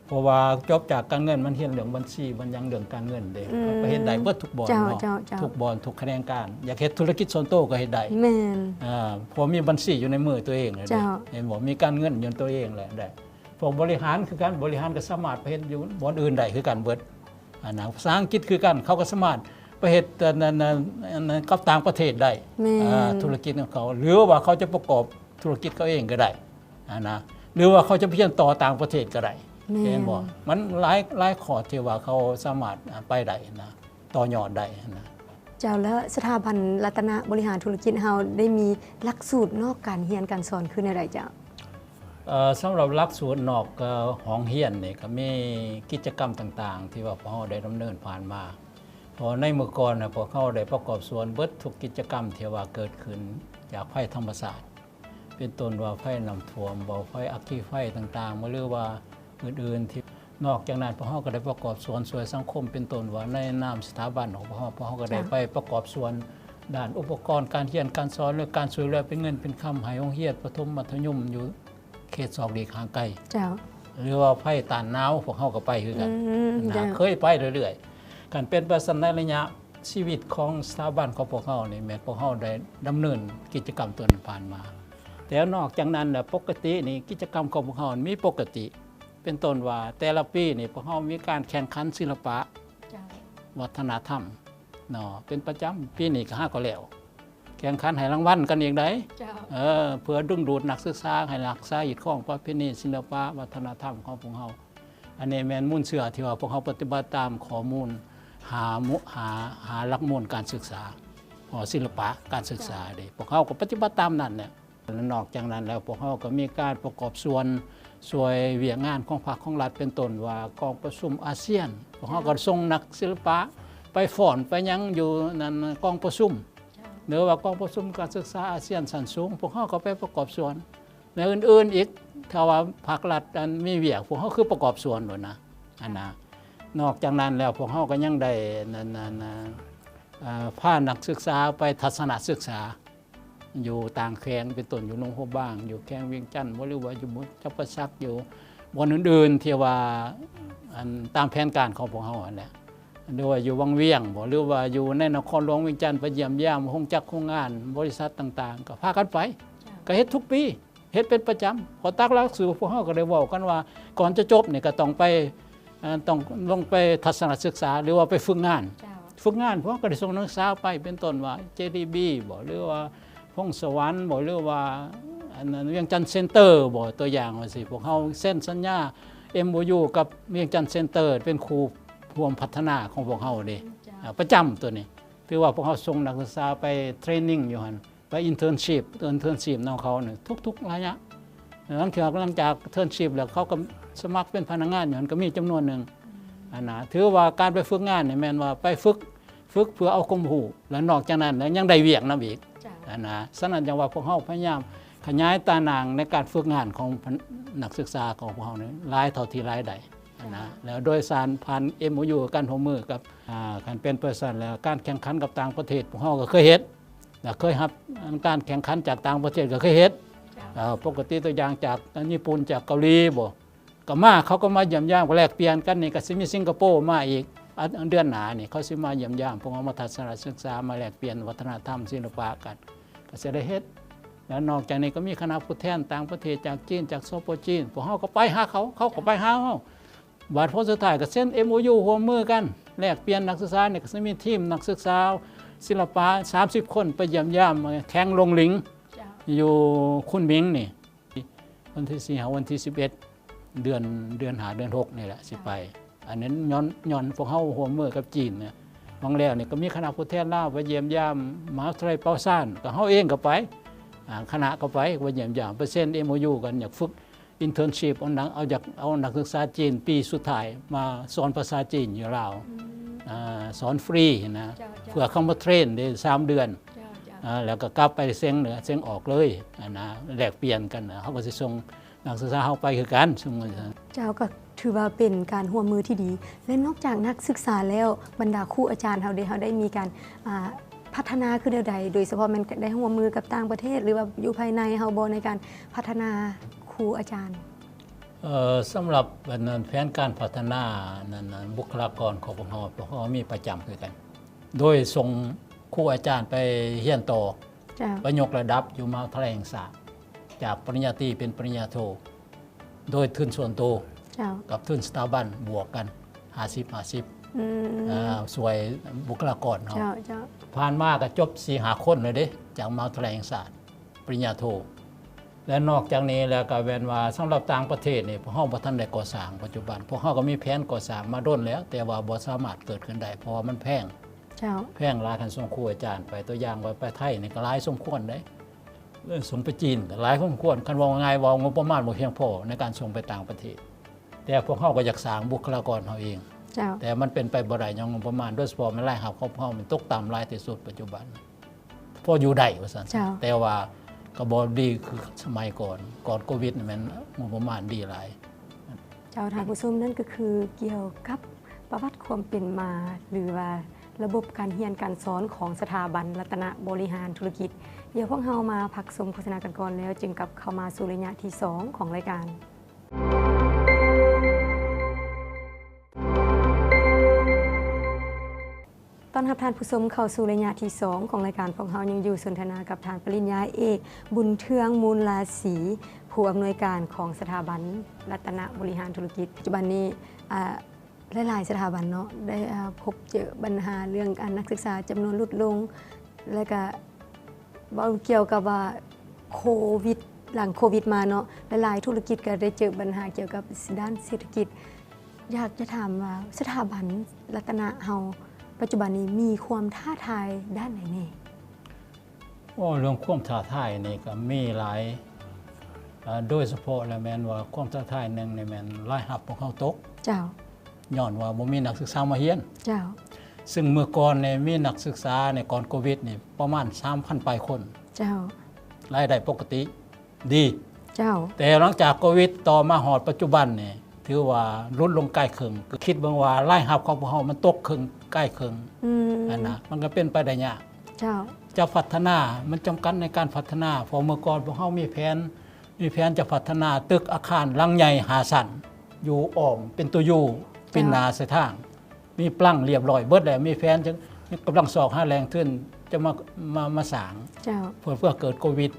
ເພາະວ່າຈົບຈາກການເງິນ ມັນຮຽນເລື່ອງບັນຊີ ມັນຫຍັງເລື່ອງການເງິນເດ້ ອືມ ໄປເຮັດໄດ້ເບິດທຸກບ່ອນ ເຈົ້າ ເນາະ ເຈົ້າ ເຈົ້າ ທຸກບ່ອນ ທຸກຂະແໜງການ. ຢາກເຮັດທຸລະກິດສ່ວນໂຕກໍເຮັດໄດ້. ແມ່ນ ເອີ ເພາະມີບັນຊີຢູ່ໃນມືຕົວເອງແລ້ວເດ້ ເຈົ້າ ເຫັນບໍ່? ມີການເງິນຢູ່ຕົວເອງແລ້ວໄດ້. ພວກບໍລິຫານຄືກັນ ບໍລິຫານກໍສາມາດໄປເຮັດຢູ່ບ່ອນອື່ນໄດ້ຄືກັນເບິດ. ອັນນັ້ນພາສາອັງກິດຄືກັນ ເຂົາກໍສາມາດໄປເຮັດ ອັນນັ້ນ ອັນນັ້ນ ກັບຕ່າງປະເທດໄດ້. ແມ່ນ ອາ ທຸລະກິດຂອງເຂົາ ຫຼືວ່າເຂົາຈະປະກອບທຸລະກິດເຂົາເອງກໍໄດ້ ອັນນະ ຫຼືວ່າເຂົາຈະໄປຮຽນຕໍ່ຕ່າງປະເທດກໍໄດ້. ແມ່ນ ເຫັນບໍ່? ມັນຫຼາຍ ຫຼາຍຂໍ້ທີ່ວ່າເຂົາສາມາດ ອາ ໄປໄດ້ນະ ຕໍ່ຍອດໄດ້ນະ. ເຈົ້າ ແລ້ວສະຖາບັນລັດຕະນະບໍລິຫານທຸລະກິດເຮົາໄດ້ມີຫຼັກສູດນອກການຮຽນການສອນຄືແນວໃດເຈົ້າ? ເອີ ສຳລັບຫຼັກສູດນອກ ເອີ ຫ້ອງຮຽນນີ້ ກໍມີກິດຈະກຳຕ່າງໆ ທີ່ວ່າພວກເຮົາໄດ້ດຳເນີນຜ່ານມາ. ເພາະໃນເມື່ອກ່ອນນະ ພວກເຮົາໄດ້ປະກອບສ່ວນເບິດທຸກກິດຈະກຳທີ່ວ່າເກີດຂຶ້ນຈາກໄພທຳມະຊາດ ເປັນຕົ້ນວ່າໄຟນ້ຳຖ້ວມບໍ ໄຟອັກຄີໄຟຕ່າງໆ ຫຼືວ່າອື່ນໆ ທີ່ ນອກຈາກນັ້ນ ພວກເຮົາກໍໄດ້ປະກອບສ່ວນຊ່ວຍສັງຄົມ ເປັນຕົ້ນວ່າໃນນາມສະຖາບັນຂອງພວກເຮົາ ພວກເຮົາກໍໄດ້ ເຈົ້າ ໄປປະກອບສ່ວນດ້ານອຸປະກອນການຮຽນການສອນ ຫຼືການຊ່ວຍເຫຼືອເປັນເງິນເປັນຄຳໃຫ້ໂຮງຮຽນປະຖົມມັດທະຍົມຢູ່ເຂດສອກຫຼີກຫ່າງໄກ ເຈົ້າ ຫຼືວ່າໄຟຕ້ານໜາວ ພວກເຮົາກໍໄປຄືກັນ ອືມ ນະ ເຈົ້າ ເຄີຍໄປເລື້ອຍໆ. ຄັນເປັນໄປຊັ້ນ ໃນໄລຍະຊີວິດຂອງສະຖາບັນຂອງພວກເຮົານີ້ ແມ່ນພວກເຮົາໄດ້ດຳເນີນກິດຈະກຳຕົວນັ້ນຜ່ານມາ. ແຕ່ນອກຈາກນັ້ນແລ້ວ ປົກກະຕິນີ້ ກິດຈະກຳຂອງພວກເຮົາມີປົກກະຕິ ເປັນຕົ້ນວ່າແຕ່ລະປີນີ້ ພວກເຮົາມີການແຂ່ງຂັນສິລະປະ ເຈົ້າ ວັດທະນະທຳເນາະ ເປັນປະຈຳ. ປີນີ້ກໍຫາກໍແລ້ວ ແຂ່ງຂັນໃຫ້ລາງວັນກັນອີກໃດ໋ ເຈົ້າ ເອີ ເພື່ອດຶງດູດນັກສຶກສາໃຫ້ຮັກສາຮີດຄອງປະເພນີ ສິລະປະ ວັດທະນະທຳຂອງພວກເຮົາ. ອັນນີ້ແມ່ນມູນເຊື້ອທີ່ວ່າພວກເຮົາປະຕິບັດຕາມຂໍ້ມູນ ຫາ ຫາ ຫາຫຼັກມູນການສຶກສາ ເພາະສິລະປະການສຶກສາເດ້ ພວກເຮົາກໍປະຕິບັດຕາມນັ້ນແຫຼະ. ນອກຈາກນັ້ນແລ້ວ ພວກເຮົາກໍມີການປະກອບສ່ວນຊ່ວຍວຽກງານຂອງພັກຂອງລັດ ເປັນຕົ້ນວ່າກອງປະຊຸມອາຊຽນ ພວກເຮົາກໍສົ່ງນັກສິລະປະໄປຟ້ອນໄປຫຍັງຢູ່ນັ້ນ ກອງປະຊຸມ ເຈົ້າ ຫຼືວ່າກອງປະຊຸມການສຶກສາອາຊຽນຊັ້ນສູງ ພວກເຮົາກໍໄປປະກອບສ່ວນ ແນວອື່ນໆອີກ. ຖ້າວ່າພັກລັດອັນມີວຽກ ພວກເຮົາຄືປະກອບສ່ວນໂລດນະ ອັນນະ. ນອກຈາກນັ້ນແລ້ວ ພວກເຮົາກໍຍັງໄດ້ ນັ້ນ ນັ້ນ ເອີ ພານັກສຶກສາໄປທັດສະນະສຶກສາ ຢູ່ຕ່າງແຂວງ ເປັນຕົ້ນຢູ່ຫຼວງພະບາງ ຢູ່ແຂວງວຽງຈັນບໍ ຫຼືວ່າຢູ່ຈຳປາສັກ ຢູ່ບ່ອນອື່ນໆ ທີ່ວ່າ ອັນ ຕາມແຜນການຂອງພວກເຮົາຫັ້ນແຫຼະ. ຫຼືວ່າຢູ່ວັງວຽງບໍ ຫຼືວ່າຢູ່ໃນນະຄອນຫຼວງວຽງຈັນ ໄປຢ້ຽມຢາມໂຮງຈັກໂຮງງານ ບໍລິສັດຕ່າງໆ ກໍພາກັນໄປ ເຈົ້າ ກໍເຮັດທຸກປີ ເຮັດເປັນປະຈຳ. ເພາະຕາມຫຼັກສູດພວກເຮົາກໍໄດ້ເວົ້າກັນວ່າ ກ່ອນຈະຈົບນີ້ກໍຕ້ອງໄປ ເອີ ຕ້ອງລົງໄປທັດສະນະສຶກສາ ຫຼືວ່າໄປຝຶກງານ. ເຈົ້າ ຝຶກງານພວກເຮົາກໍໄດ້ສົ່ງນັກສຶກສາໄປ ເປັນຕົ້ນວ່າ ເຈດີບີບໍ ຫຼືວ່າ ພົງສະຫວັນບໍ ຫຼືວ່າ ອັນນັ້ນ ວຽງຈັນເຊັນເຕີບໍ ຕົວຢ່າງວ່າຊີ້ ພວກເຮົາເຊັນສັນຍາ ເອັມໂອຢູ ກັບວຽງຈັນເຊັນເຕີ ເປັນຄູ່ຮ່ວມພັດທະນາຂອງພວກເຮົາເດ້. ເຈົ້າ ອາ ປະຈຳຕົວນີ້ ຖືວ່າພວກເຮົາສົ່ງນັກສຶກສາໄປເທຣນນິງຢູ່ຫັ້ນ ໄປອິນເທີນຊີບ ອິນເທີນຊີບນຳເຂົານີ້ທຸກໆໄລຍະ. ລາງເທື່ອ ຫຼັງຈາກເທີນຊີບແລ້ວ ເຂົາກໍສະໝັກເປັນພະນັກງານຢູ່ຫັ້ນ ກໍມີຈຳນວນໜຶ່ງ ອັນນະ. ຖືວ່າການໄປຝຶກງານນີ້ແມ່ນວ່າໄປຝຶກ ຝຶກເພື່ອເອົາຄວາມຮູ້ ແລະ ນອກຈາກນັ້ນແລ້ວຍັງໄດ້ວຽກນຳອີກ ເຈົ້າ ອັນນະ. ສະນັ້ນຈັ່ງວ່າພວກເຮົາພະຍາຍາມຂະຫຍາຍຕາໜ່າງໃນການຝຶກງານຂອງນັກສຶກສາຂອງພວກເຮົານີ້ ຫຼາຍເທົ່າທີ່ຫຼາຍໄດ້ ອັນນະ. ເຈົ້າ ແລ້ວໂດຍສານຜ່ານເອັມໂອຢູ ການຮ່ວມມືກັບ ອາ ຄັນເປັນໄປຊັ້ນແລ້ວ ການແຂ່ງຂັນກັບຕ່າງປະເທດ ພວກເຮົາກໍເຄີຍເຮັດ ແລະ ເຄີຍຮັບການແຂ່ງຂັນຈາກຕ່າງປະເທດກໍເຄີຍເຮັດ. ເຈົ້າ ເອີ ປົກກະຕິຕົວຢ່າງຈາກຍີ່ປຸ່ນ ຈາກເກົາຫຼີບໍ ກໍມາ ເຂົາກໍມາຢ້ຽມຢາມ ກໍແລກປ່ຽນກັນ. ນີ້ກໍຊິມີສິງກະໂປມາອີກ ອາ ເດືອນໜ້ານີ້ ເຂົາຊິມາຢ້ຽມຢາມ ພວກເຮົາມາທັດສະນະສຶກສາ ມາແລກປ່ຽນວັດທະນະທຳ ສິລະປະກັນ ກໍຊິໄດ້ເຮັດ. ແລ້ວນອກຈາກນີ້ກໍມີຄະນະຜູ້ແທນຕ່າງປະເທດ ຈາກຈີນ ຈາກ ສປ ຈີນ ພວກເຮົາກໍໄປຫາເຂົາ ເຂົາກໍໄປຫາເຮົາ. ບາດຜົນສຸດທ້າຍກໍເຊັນເອັມໂອຢູຮ່ວມມືກັນ ແລກປ່ຽນນັກສຶກສາ. ນີ້ກໍຊິມີທີມນັກສຶກສາສິລະປະສາມສິບຄົນ ໄປຢ້ຽມຢາມແຂວງຫຼົງຫຼີງ ເຈົ້າ ຢູ່ຄຸນໝິງນີ້ ວັນທີສີ່ຫາວັນທີສິບເອັດ ເດືອນ ເດືອນຫ້າ ເດືອນຫົກນີ້ແຫຼະ ຊິໄປ. ອັນນັ້ນຍ້ອນ ຍ້ອນພວກເຮົາຮ່ວມມືກັບຈີນນະ. ຫວ່າງແລ້ວນີ້ກໍມີຄະນະຜູ້ແທນລາວໄປຢ້ຽມຢາມມະຫາວິທະຍາໄລເປົາຊານ ກໍເຮົາເອງກໍໄປ ອາ ຄະນະກໍໄປ ໄປຢ້ຽມຢາມ ໄປເຊັນເອັມໂອຢູກັນ ຢາກຝຶກ internship ເອົານັກ ເອົາ ຢາກເອົານັກສຶກສາຈີນປີສຸດທ້າຍມາສອນພາສາຈີນຢູ່ລາວ ອືມ ອາ ສອນຟຣີຫັ້ນນະ ເຈົ້າ ເຈົ້າ ເພື່ອເຂົາມາເທຣນເດ້ ສາມເດືອນ ເຈົ້າ ເຈົ້າ ອາ ແລ້ວກໍກັບໄປເຊັງເໜືອ ເຊັງອອກເລີຍຫັ້ນນະ ແລກປ່ຽນກັນນະ. ເຮົາກໍຊິສົ່ງນັກສຶກສາເຮົາໄປຄືກັນ ສົມມຸດ. ເຈົ້າ ກໍຖືວ່າເປັນການຮ່ວມມືທີ່ດີ ແລະ ນອກຈາກນັກສຶກສາແລ້ວ ບັນດາຄູອາຈານເຮົາເດ ເຮົາໄດ້ມີການ ອາ ພັດທະນາຄືແນວໃດ ໂດຍສະເພາະແມ່ນໄດ້ຮ່ວມມືກັບຕ່າງປະເທດ ຫຼືວ່າຢູ່ພາຍໃນເຮົາບໍ່ ໃນການພັດທະນາຄູອາຈານ? ເອີ ສຳລັບອັນນັ້ນ ແຜນການພັດທະນານັ້ນ ບຸກຄະລາກອນຂອງພວກເຮົາ ພວກເຮົາມີປະຈຳຄືກັນ ໂດຍສົ່ງຄູອາຈານໄປຮຽນຕໍ່ ເຈົ້າ ໄປຍົກລະດັບຢູ່ມະຫາວິທະຍາໄລແຫ່ງຊາດ ຈາກປະລິນຍາຕີເປັນປະລິນຍາໂທ ໂດຍທຶນສ່ວນໂຕ ເຈົ້າ ກັບທຶນສະຖາບັນບວກກັນຫ້າສິບຫ້າສິບ ອືມ ອາ ຊ່ວຍບຸກຄະລາກອນເຮົາ ເຈົ້າ ເຈົ້າ ຜ່ານມາກໍຈົບສີ່ຫ້າຄົນແລ້ວເດ້ ຈາກມະຫາວິທະຍາໄລແຫ່ງຊາດ ປະລິນຍາໂທ. ແລະ ນອກຈາກນີ້ແລ້ວກໍແມ່ນວ່າ ສຳລັບຕ່າງປະເທດນີ້ ພວກເຮົາບໍ່ທັນໄດ້ກໍ່ສ້າງປັດຈຸບັນ ພວກເຮົາກໍມີແຜນກໍ່ສ້າງມາດົນແລ້ວ ແຕ່ວ່າບໍ່ສາມາດເກີດຂຶ້ນໄດ້ ເພາະວ່າມັນແພງ ເຈົ້າ ແພງຫຼາຍ. ຄັນສົ່ງຄູອາຈານໄປ ຕົວຢ່າງວ່າໄປໄທນີ້ກໍຫຼາຍສົມຄວນເດ້ ເອີ ສົ່ງໄປຈີນກໍຫຼາຍສົມຄວນ. ຄັນເວົ້າງ່າຍໆ ເວົ້າງົບປະມານບໍ່ພຽງພໍໃນການສົ່ງໄປຕ່າງປະເທດ ແຕ່ພວກເຮົາກໍຢາກສ້າງບຸກຄະລາກອນເຮົາເອງ ເຈົ້າ ແຕ່ມັນເປັນໄປບໍ່ໄດ້ ຍ້ອນງົບປະມານ ໂດຍສະເພາະແມ່ນລາຍຮັບຂອງພວກເຮົາມັນຕົກຕ່ຳຫຼາຍທີ່ສຸດປັດຈຸບັນ ພໍຢູ່ໄດ້ວ່າຊັ້ນ ເຈົ້າ ແຕ່ວ່າກໍບໍ່ດີຄືສະໄໝກ່ອນ ກ່ອນໂຄວິດນີ້ແມ່ນງົບປະມານດີຫຼາຍ. ເຈົ້າ ທ່ານຜູ້ຊົມ ນັ້ນກໍຄືກ່ຽວກັບປະຫວັດຄວາມເປັນມາ ຫຼືວ່າລະບົບການຮຽນການສອນຂອງສະຖາບັນລັດຕະນະບໍລິຫານທຸລະກິດ. ດຽວພວກເຮົາມາພັກຊົມໂຄສະນາກັນກ່ອນ ແລ້ວຈຶ່ງກັບເຂົ້າມາສູ່ໄລຍະທີສອງຂອງລາຍການ. ຕ້ອນຮັບທ່ານຜູ້ຊົມເຂົ້າສູ່ໄລຍະທີສອງຂອງລາຍການ. ພວກເຮົາຍັງຢູ່ສົນທະນາກັບທ່ານປະລິນຍາເອກ ບຸນເທືອງ ມູນລາສີ ຜູ້ອຳນວຍການຂອງສະຖາບັນລັດຕະນະບໍລິຫານທຸລະກິດ. ປັດຈຸບັນນີ້ ອາ ຫຼາຍໆສະຖາບັນເນາະ ໄດ້ ອາ ພົບເຈີບັນຫາເລື່ອງ ອາ ນັກສຶກສາຈຳນວນຫຼຸດລົງ ແລະກະ ເວົ້າກ່ຽວກັບວ່າໂຄວິດ ຫຼັງໂຄວິດມາເນາະ ຫຼາຍໆທຸລະກິດກໍໄດ້ເຈີບັນຫາກ່ຽວກັບດ້ານເສດຖະກິດ. ຢາກຈະຖາມວ່າ ສະຖາບັນລັດຕະນະເຮົາ ປັດຈຸບັນນີ້ມີຄວາມທ້າທາຍດ້ານໃດແດ່? ໂອ້ ເລື່ອງຄວາມທ້າທາຍນີ້ກໍມີຫຼາຍ ເອີ ໂດຍສະເພາະແລ້ວແມ່ນວ່າຄວາມທ້າທາຍໜຶ່ງນີ້ແມ່ນລາຍຮັບພວກເຮົາຕົກ. ເຈົ້າ. ຍ້ອນວ່າບໍ່ມີນັກສຶກສາມາຮຽນ. ເຈົ້າ. ຊຶ່ງເມື່ອກ່ອນນີ້ມີນັກສຶກສາໃນກ່ອນໂຄວິດນີ້ປະມານສາມພັນປາຍຄົນ. ເຈົ້າ. ລາຍໄດ້ປົກກະຕິດີ. ເຈົ້າ. ແຕ່ຫຼັງຈາກໂຄວິດຕໍ່ມາຮອດປັດຈຸບັນນີ້ ຖືວ່າຫຼຸດລົງກາຍເຄິ່ງ. ຄິດເບິ່ງວ່າລາຍຮັບຂອງພວກເຮົາມັນຕົກເຄິ່ງ ກາຍເຄິ່ງ. ອືມ. ຫັ້ນນະ ມັນກໍເປັນໄປໄດ້ຍາກ. ເຈົ້າ. ຈະພັດທະນາ ມັນຈຳກັດໃນການພັດທະນາ ເພາະເມື່ອກ່ອນພວກເຮົາມີແຜນ ມີແຜນຈະພັດທະນາຕຶກອາຄານຫຼັງໃຫຍ່ຫ້າຊັ້ນ ຢູ່ອ້ອມເປັນຕົວ U ເຈົ້າ ປິ່ນໜ້າໃສ່ທາງ. ມີປລັງລຽບລ້ອຍເບິດແລ້ວ ມີແຜນ ຈັ່ງກຳລັງຊອກຫາແຫຼ່ງທຶນ ຈະມາ ມາ ມາສ້າງ ເຈົ້າ ເພື່ອ ເພື່ອເກີດໂຄວິດ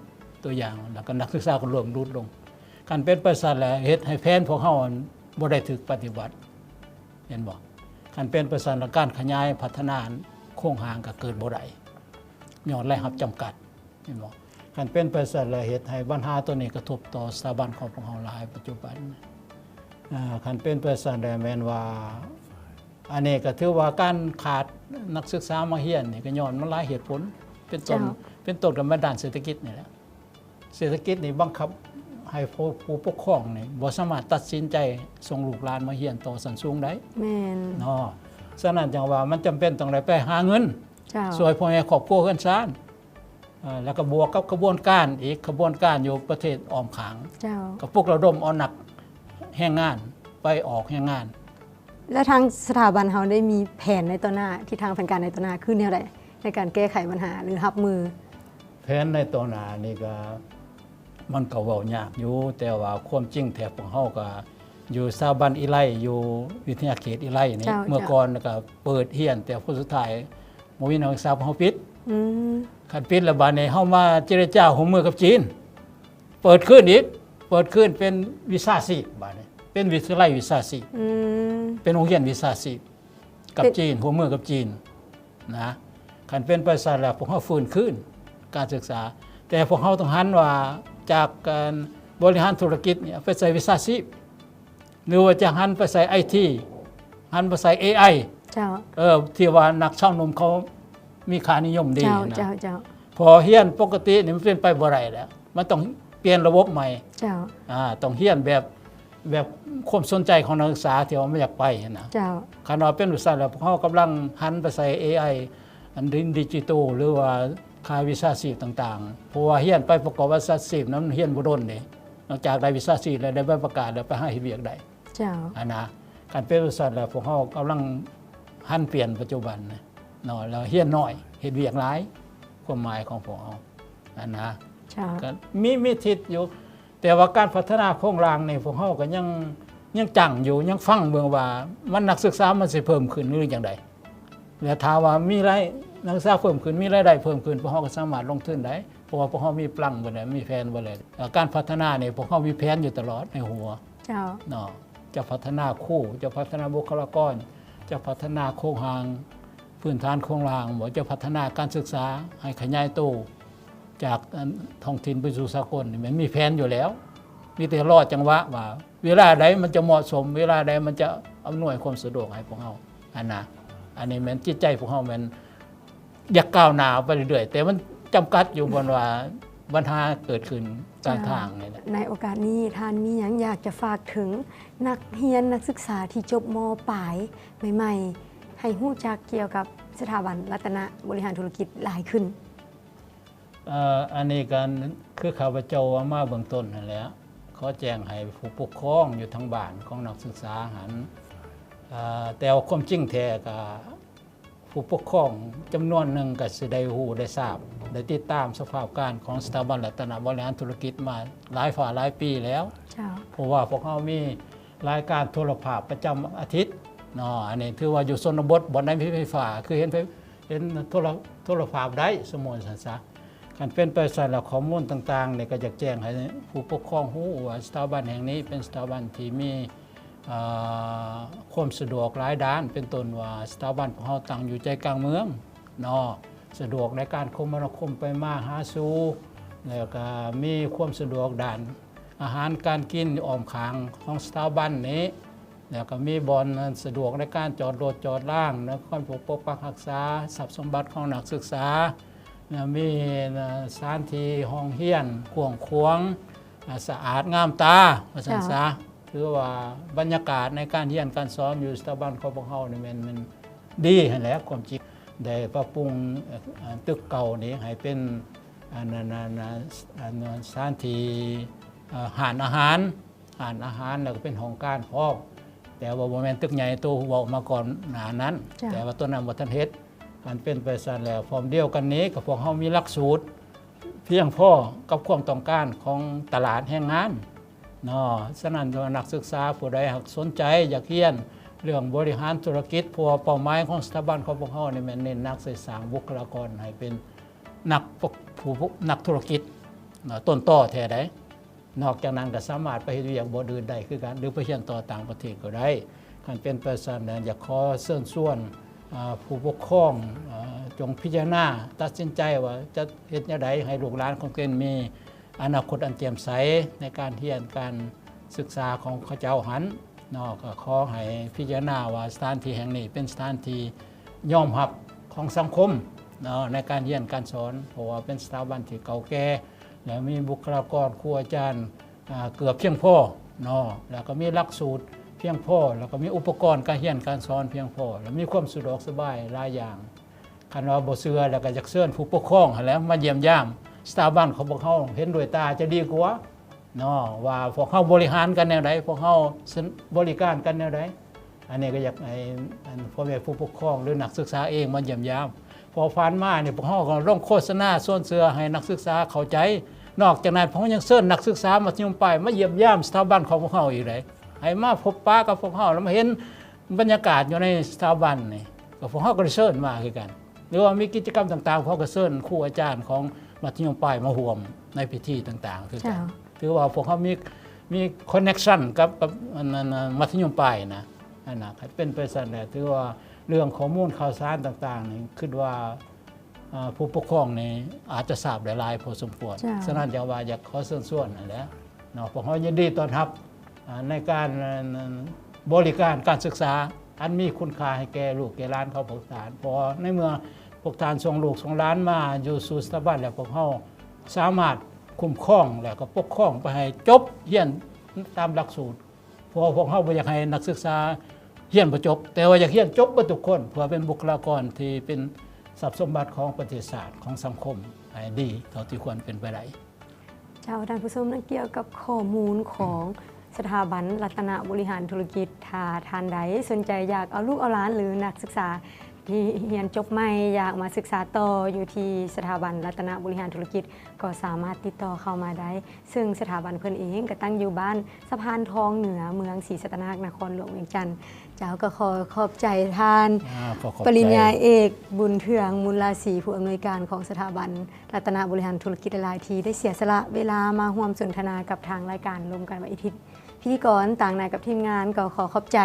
ຕົວຢ່າງ ແລ້ວກໍນັກສຶກສາກໍເລີ່ມຫຼຸດລົງ. ຄັນເປັນໄປຊັ້ນແລ້ວ ເຮັດໃຫ້ແຜນພວກເຮົານັ້ນບໍ່ໄດ້ຖືກປະຕິບັດ ເຫັນບໍ່? ຄັນເປັນໄປຊັ້ນແລ້ວ ການຂະຫຍາຍພັດທະນາໂຄງຮ່າງກໍເກີດບໍ່ໄດ້ ຍ້ອນລາຍຮັບຈຳກັດ ເຫັນບໍ່? ຄັນເປັນໄປຊັ້ນແລ້ວ ເຮັດໃຫ້ບັນຫາຕົວນີ້ກະທົບຕໍ່ສະຖາບັນຂອງພວກເຮົາຫຼາຍປັດຈຸບັນ. ເອີ ຄັນເປັນໄປຊັ້ນແລ້ວ ແມ່ນວ່າ ອັນນີ້ກໍຖືວ່າການຂາດນັກສຶກສາມາຮຽນນີ້ ກໍຍ້ອນມັນຫຼາຍເຫດຜົນ ເປັນຕົ້ນ ເຈົ້າ ເປັນຕົ້ນກໍແມ່ນດ້ານເສດຖະກິດນີ້ແຫຼະ. ເສດຖະກິດນີ້ບັງຄັບໃຫ້ຜູ້ ຜູ້ປົກຄອງນີ້ບໍ່ສາມາດຕັດສິນໃຈສົ່ງລູກຫຼານມາຮຽນຕໍ່ຊັ້ນສູງໄດ້ ແມ່ນ ເນາະ. ສະນັ້ນຈັ່ງວ່າມັນຈຳເປັນຕ້ອງໄດ້ໄປຫາເງິນ ເຈົ້າ ຊ່ວຍພໍ່ແມ່ຄອບຄົວເຮືອນຊານ ເອີ ແລ້ວກໍບວກກັບຂະບວນການອີກ ຂະບວນການຢູ່ປະເທດອ້ອມຂ້າງ ເຈົ້າ ກໍປຸກລະດົມເອົານັກແຮງງານໄປອອກແຮງງານ. ແລະ ທາງສະຖາບັນເຮົາໄດ້ມີແຜນໃນຕໍ່ໜ້າ ທິດທາງແຜນການໃນຕໍ່ໜ້າຄືແນວໃດ ໃນການແກ້ໄຂບັນຫາ ຫຼື ຮັບມື? ແຜນໃນຕໍ່ໜ້ານີ້ກໍ ມັນກໍເວົ້າຍາກຢູ່ ແຕ່ວ່າຄວາມຈິງແທ້ພວກເຮົາກໍຢູ່ສະຖາບັນອີໄລ ຢູ່ວິທະຍາເຂດອີໄລນີ້ ເຈົ້າ ເມື່ອກ່ອນກໍເປີດຮຽນ ແຕ່ຜົນສຸດທ້າຍບໍ່ມີນັກສຶກສາ ພວກເຮົາປິດ. ອືມ ຄັນປິດແລ້ວ ບາດນີ້ເຮົາມາເຈລະຈາຮ່ວມມືກັບຈີນ ເປີດຄືນອີກ ເປີດຄືນເປັນວິຊາຊີບ ບາດນີ້ເປັນວິທະຍາໄລວິຊາຊີບ ອືມ ເປັນໂຮງຮຽນວິຊາຊີບ ກັບ ເປັນ ຈີນ ຮ່ວມມືກັບຈີນນະ. ຄັນເປັນໄປຊັ້ນແລ້ວ ພວກເຮົາຟື້ນຄືນການສຶກສາ ແຕ່ພວກເຮົາຕ້ອງຫັນວ່າ ຈາກການບໍລິຫານທຸລະກິດນີ້ ເອົາໄປໃສ່ວິຊາຊີບ ຫຼືວ່າຈະຫັນໄປໃສ່ໄອທີ ຫັນໄປໃສ່ເອໄອ ເຈົ້າ ເອີ ທີ່ວ່ານັກຊາວໜຸ່ມເຂົາມີຄ່ານິຍົມດີ ເຈົ້າ ນະ ເຈົ້າ ເຈົ້າ ເພາະຮຽນປົກກະຕິນີ້ມັນເປັນໄປບໍ່ໄດ້ແລ້ວ ມັນຕ້ອງປ່ຽນລະບົບໃໝ່ ເຈົ້າ ອາ ຕ້ອງຮຽນແບບ ແບບຄວາມສົນໃຈຂອງນັກສຶກສາທີ່ວ່າມັນຢາກໄປຫັ້ນນະ ເຈົ້າ ຄັນວ່າເປັນວ່າຊັ້ນແລ້ວ ພວກເຮົາກຳລັງຫັນໄປໃສ່ເອໄອ ອັນດິນດິຈິໂຕ ຫຼືວ່າຄ່າຍວິຊາຊີບຕ່າງໆ ເພາະວ່າຮຽນໄປປະກອບອາຊີບນຳ ຮຽນບໍ່ດົນເດ້ ນອກຈາກໄດ້ວິຊາຊີບແລ້ວ ໄດ້ໃບປະກາດແລ້ວ ໄປຫາເຮັດວຽກໄດ້ ເຈົ້າ ອັນນະ. ຄັນເປັນວ່າຊັ້ນແລ້ວ ພວກເຮົາກຳລັງຫັນປ່ຽນປັດຈຸບັນເນາະ ແລ້ວຮຽນໜ້ອຍ ເຮັດວຽກຫຼາຍ ຄວາມໝາຍຂອງພວກເຮົາ ອັນນະ ເຈົ້າ ກໍມີ ມີທິດຢູ່ ແຕ່ວ່າການພັດທະນາໂຄງລ່າງນີ້ ພວກເຮົາກໍຍັງ ຍັງຈັ່ງຢູ່ ຍັງຟັງເບິ່ງວ່າມັນ ນັກສຶກສາມັນຊິເພີ່ມຂຶ້ນ ຫຼືຈັ່ງໃດ ແລະ ຖ້າວ່າມີລາຍ ນັກສຶກສາເພີ່ມຂຶ້ນ ມີລາຍໄດ້ເພີ່ມຂຶ້ນ ພວກເຮົາກໍສາມາດລົງທຶນໄດ້ ເພາະວ່າພວກເຮົາມີປະລັງເບິດແລ້ວ ມີແຜນເບິດແລ້ວ. ການພັດທະນານີ້ ພວກເຮົາມີແຜນຢູ່ຕະຫຼອດໃນຫົວ ເຈົ້າ ເນາະ ຈະພັດທະນາຄູ ຈະພັດທະນາບຸກຄະລາກອນ ຈະພັດທະນາໂຄງຮ່າງພື້ນຖານໂຄງລ່າງບໍ ຈະພັດທະນາການສຶກສາໃຫ້ຂະຫຍາຍໂຕ ຈາກ ອັນ ທ້ອງຖິ່ນໄປສູ່ສາກົນນີ້ ມັນມີແຜນຢູ່ແລ້ວ ມີແຕ່ລໍຈັງຫວະວ່າເວລາໃດມັນຈະເໝາະສົມ ເວລາໃດມັນຈະອຳນວຍຄວາມສະດວກໃຫ້ພວກເຮົາ ອັນນະ. ອັນນີ້ແມ່ນຈິດໃຈພວກເຮົາແມ່ນຢາກກ້າວໜ້າໄປເລື້ອຍໆ ແຕ່ມັນຈຳກັດຢູ່ບ່ອນວ່າບັນຫາເກີດຂຶ້ນກາງທາງນີ້ແຫຼະ. ໃນໂອກາດນີ້ ທ່ານມີຫຍັງຢາກຈະຝາກເຖິງນັກຮຽນນັກສຶກສາທີ່ຈົບ ມ.ປາຍ ໃໝ່ໆ ໃຫ້ຮູ້ຈັກກ່ຽວກັບສະຖາບັນລັດຕະນະບໍລິຫານທຸລະກິດຫຼາຍຂຶ້ນ? ເອີ ອັນນີ້ກໍຄືຂ້າພະເຈົ້າເວົ້າມາເບື້ອງຕົ້ນຫັ້ນແຫຼະ ຂໍແຈ້ງໃຫ້ຜູ້ປົກຄອງຢູ່ທາງບ້ານຂອງນັກສຶກສາຫັ້ນ ເອີ ແຕ່ວ່າຄວາມຈິງແທ້ກໍຜູ້ປົກຄອງຈຳນວນໜຶ່ງກໍຊິໄດ້ຮູ້ໄດ້ຊາບ ໄດ້ຕິດຕາມສະພາບການຂອງສະຖາບັນລັດຕະນະບໍລິຫານທຸລະກິດມາຫຼາຍຟ້າຫຼາຍປີແລ້ວ ເຈົ້າ ເພາະວ່າພວກເຮົາມີລາຍການໂທລະພາບປະຈຳອາທິດເນາະ ອັນນີ້ຖືວ່າຢູ່ຊົນນະບົດ ບ່ອນໃດມີໄຟຟ້າ ຄືເຫັນໄຟ ເຫັນໂທລະ ໂທລະພາບໄດ້ ສົມມຸດຊັ້ນຊະ. ຄັນເປັນໄປຊັ້ນແລ້ວ ຂໍ້ມູນຕ່າງໆນີ້ ກໍຢາກແຈ້ງໃຫ້ຜູ້ປົກຄອງຮູ້ວ່າ ສະຖາບັນແຫ່ງນີ້ເປັນສະຖາບັນທີ່ມີ ເອີ ຄວາມສະດວກຫຼາຍດ້ານ ເປັນຕົ້ນວ່າ ສະຖາບັນຂອງເຮົາຕັ້ງຢູ່ໃຈກາງເມືອງເນາະ ສະດວກໃນການຄົມມະນາຄົມໄປມາຫາສູ່ ແລ້ວກໍມີຄວາມສະດວກດ້ານອາຫານການກິນ ອ້ອມຂ້າງຂອງສະຖາບັນນີ້ ແລ້ວກໍມີບ່ອນສະດວກໃນການຈອດລົດຈອດລາ ໃນຄວາມປົກປັກຮັກສາຊັບສົມບັດຂອງນັກສຶກສາ ແລ້ວມີສະຖານທີ່ຫ້ອງຮຽນກວ້າງຂວາງ ສະອາດງາມຕາ ວ່າຊັ້ນຊະ. ເຈົ້າ ຖືວ່າບັນຍາກາດໃນການຮຽນການສອນຢູ່ສະຖາບັນຂອງພວກເຮົານີ້ແມ່ນ ແມ່ນດີຫັ້ນແຫຼະ ຄວາມຈິງ ໄດ້ປັບປຸງ ເອີ ຕຶກເກົ່ານີ້ໃຫ້ເປັນ ອັນ ອັນ ອັນ ອັນ ສະຖານທີ່ ເອີ ຮ້ານອາຫານ ຮ້ານອາຫານ ແລ້ວກໍເປັນຫ້ອງການພ້ອມ ແຕ່ວ່າບໍ່ແມ່ນຕຶກໃຫຍ່ໂຕເວົ້າມາກ່ອນໜ້ານັ້ນ ເຈົ້າ ແຕ່ວ່າຕົວນັ້ນບໍ່ທັນເຮັດ. ຄັນເປັນໄປຊັ້ນແລ້ວ ພ້ອມດຽວກັນນີ້ ກໍພວກເຮົາມີຫຼັກສູດພຽງພໍກັບຄວາມຕ້ອງການຂອງຕະຫຼາດແຮງງານເນາະ. ສະນັ້ນ ຖ້ານັກສຶກສາຜູ້ໃດຫາກສົນໃຈຢາກຮຽນ ເລື່ອງບໍລິຫານທຸລະກິດ ເພາະວ່າເປົ້າໝາຍຂອງສະຖາບັນຂອງພວກເຮົານີ້ແມ່ນເນັ້ນໜັກໃສ່ສ້າງບຸກຄະລາກອນໃຫ້ເປັນນັກ ຜູ້ ນັກທຸລະກິດເນາະ ຕົ້ນຕໍແທ້ໃດ. ນອກຈາກນັ້ນກໍສາມາດໄປເຮັດວຽກບ່ອນອື່ນໄດ້ຄືກັນ ຫຼືໄປຮຽນຕໍ່ຕ່າງປະເທດກໍໄດ້. ຄັນເປັນໄປຊັ້ນແລ້ວ ຢາກຂໍເຊີນຊວນ ອາ ຜູ້ປົກຄອງ ອາ ຈົ່ງພິຈາລະນາຕັດສິນໃຈວ່າຈະເຮັດແນວໃດໃຫ້ລູກຫຼານຂອງຕົວເອງມີອະນາຄົດອັນແຈ່ມໃສໃນການຮຽນການສຶກສາຂອງເຂົາເຈົ້າຫັ້ນເນາະ. ກໍຂໍໃຫ້ພິຈາລະນາວ່າສະຖານທີ່ແຫ່ງນີ້ເປັນສະຖານທີ່ຍອມຮັບຂອງສັງຄົມເນາະ ໃນການຮຽນການສອນ ເພາະວ່າເປັນສະຖາບັນທີ່ເກົ່າແກ່ ແລະ ມີບຸກຄະລາກອນ ຄູອາຈານ ອາ ເກືອບພຽງພໍເນາະ ແລ້ວກໍມີຫຼັກສູດພຽງພໍ ແລ້ວກໍມີອຸປະກອນການຮຽນການສອນພຽງພໍ ແລ້ວມີຄວາມສະດວກສະບາຍຫຼາຍຢ່າງ. ຄັນວ່າບໍ່ເຊື່ອ ແລ້ວກໍຢາກເຊີນຜູ້ປົກຄອງຫັ້ນແຫຼະມາຢ້ຽມຢາມສະຖາບັນຂອງພວກເຮົາ ເຫັນດ້ວຍຕາຈະດີກວ່າເນາະ ວ່າພວກເຮົາບໍລິຫານກັນແນວໃດ ພວກເຮົາບໍລິການກັນແນວໃດ. ອັນນີ້ກໍຢາກໃຫ້ ອັນ ພໍ່ແມ່ຜູ້ປົກຄອງ ຫຼື ນັກສຶກສາເອງມາຢ້ຽມຢາມ ເພາະຜ່ານມານີ້ ພວກເຮົາກໍລົງໂຄສະນາຊວນເຊື່ອໃຫ້ນັກສຶກສາເຂົ້າໃຈ. ນອກຈາກນັ້ນ ພວກເຮົາຍັງເຊີນນັກສຶກສາມັດທະຍົມປາຍມາຢ້ຽມຢາມສະຖາບັນຂອງພວກເຮົາອີກເດ້ ໃຫ້ມາພົບປະກັບພວກເຮົາ ແລ້ວມາເຫັນບັນຍາກາດຢູ່ໃນສະຖາບັນນີ້ ກໍພວກເຮົາກໍໄດ້ເຊີນມາຄືກັນ. ຫຼືວ່າມີກິດຈະກຳຕ່າງໆ ພວກເຮົາກໍເຊີນຄູອາຈານຂອງມັດທະຍົມປາຍມາຮ່ວມໃນພິທີຕ່າງໆຄືກັນ. ເຈົ້າ. ຖືວ່າພວກເຮົາມີ ມີຄອນເນັກຊັນກັບ ກັບ ອັນ ອັນ ອັນ ມັດທະຍົມປາຍນະ ອັນນະ. ຄັນເປັນໄປຊັ້ນແຫຼະ ຖືວ່າເລື່ອງຂໍ້ມູນຂ່າວສານຕ່າງໆນີ້ ຄິດວ່າ ອາ ຜູ້ປົກຄອງນີ້ອາດຈະຊາບໄດ້ຫຼາຍພໍສົມຄວນ. ເຈົ້າ. ສະນັ້ນຈັ່ງວ່າຢາກຂໍເຊີນຊວນຫັ້ນແຫຼະເນາະ ພວກເຮົາຍິນດີຕ້ອນຮັບ ອາ ໃນການ ອັນ ອັນ ບໍລິການການສຶກສາອັນມີຄຸນຄ່າໃຫ້ແກ່ລູກແກ່ຫຼານຂອງພວກທ່ານ ເພາະວ່າໃນເມື່ອພວກທ່ານສົ່ງລູກສົ່ງຫຼານມາຢູ່ສູ່ສະຖາບັນ ແລ້ວພວກເຮົາສາມາດຄຸ້ມຄອງ ແລ້ວກໍປົກຄອງໄປໃຫ້ຈົບຮຽນຕາມຫຼັກສູດ ເພາະວ່າພວກເຮົາບໍ່ຢາກໃຫ້ນັກສຶກສາຮຽນບໍ່ຈົບ ແຕ່ວ່າຢາກຮຽນຈົບເບິດທຸກຄົນ ເພື່ອເປັນບຸກຄະລາກອນທີ່ເປັນຊັບສົມບັດຂອງປະເທດຊາດ ຂອງສັງຄົມ ໃຫ້ດີເທົ່າທີ່ຄວນເປັນໄປໄດ້. ເຈົ້າ ທ່ານຜູ້ຊົມ ນັ້ນກ່ຽວກັບຂໍ້ມູນຂອງສະຖາບັນລັດຕະນະບໍລິຫານທຸລະກິດ. ຖ້າທ່ານໃດສົນໃຈຢາກເອົາລູກເອົາຫຼານ ຫຼື ນັກສຶກສາທີ່ຮຽນຈົບໃໝ່ ຢາກມາສຶກສາຕໍ່ຢູ່ທີ່ສະຖາບັນລັດຕະນະບໍລິຫານທຸລະກິດ ກໍສາມາດຕິດຕໍ່ເຂົ້າມາໄດ້ ເຊິ່ງສະຖາບັນເພິ່ນເອງກໍຕັ້ງຢູ່ບ້ານສະພານທອງເໜືອ ເມືອງສີສັດຕະນາກ ນະຄອນຫຼວງວຽງຈັນ. ເຈົ້າ ກໍຂໍຂອບໃຈທ່ານ ອາ ຂໍຂອບໃຈ ປະລິນຍາເອກ ບຸນເທືອງ ມູນລາສີ ຜູ້ອຳນວຍການຂອງສະຖາບັນລັດຕະນະບໍລິຫານທຸລະກິດຫຼາຍໆ ທີ່ໄດ້ເສຍສະຫຼະເວລາມາຮ່ວມສົນທະນາກັບທາງລາຍການລົມກັນວັນອາທິດ. ພິທີກອນຕາງໜ້າກັບທີມງານກໍຂໍຂອບໃຈ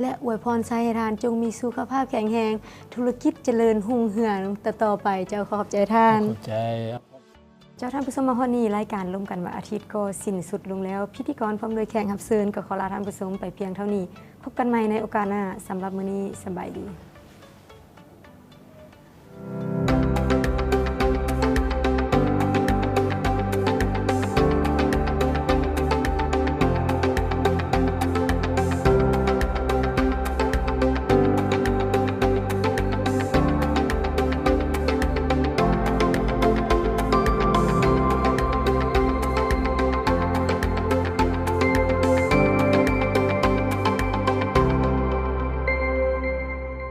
ແລະ ອວຍພອນໃສ່ໃຫ້ທ່ານຈົ່ງມີສຸຂະພາບແຂງແຮງ, ທຸລະກິດຈະເລີນຮຸ່ງເຮືອງຕໍ່ໆໄປ. ເຈົ້າ ຂໍຂອບໃຈທ່ານ. ຂອບໃຈ. ເຈົ້າ ທ່ານຜູ້ຊົມ ມາຮອດນີ້ ລາຍການລົມກັນວັນອາທິດກໍສິ້ນສຸດລົງແລ້ວ. ພິທີກອນພ້ອມດ້ວຍແຂກຮັບເຊີນກໍຂໍລາທ່ານຜູ້ຊົມໄປພຽງເທົ່ານີ້. ພົບກັນໃໝ່ໃນໂອກາດໜ້າ. ສຳລັບມື້ນີ້ ສະບາຍດີ.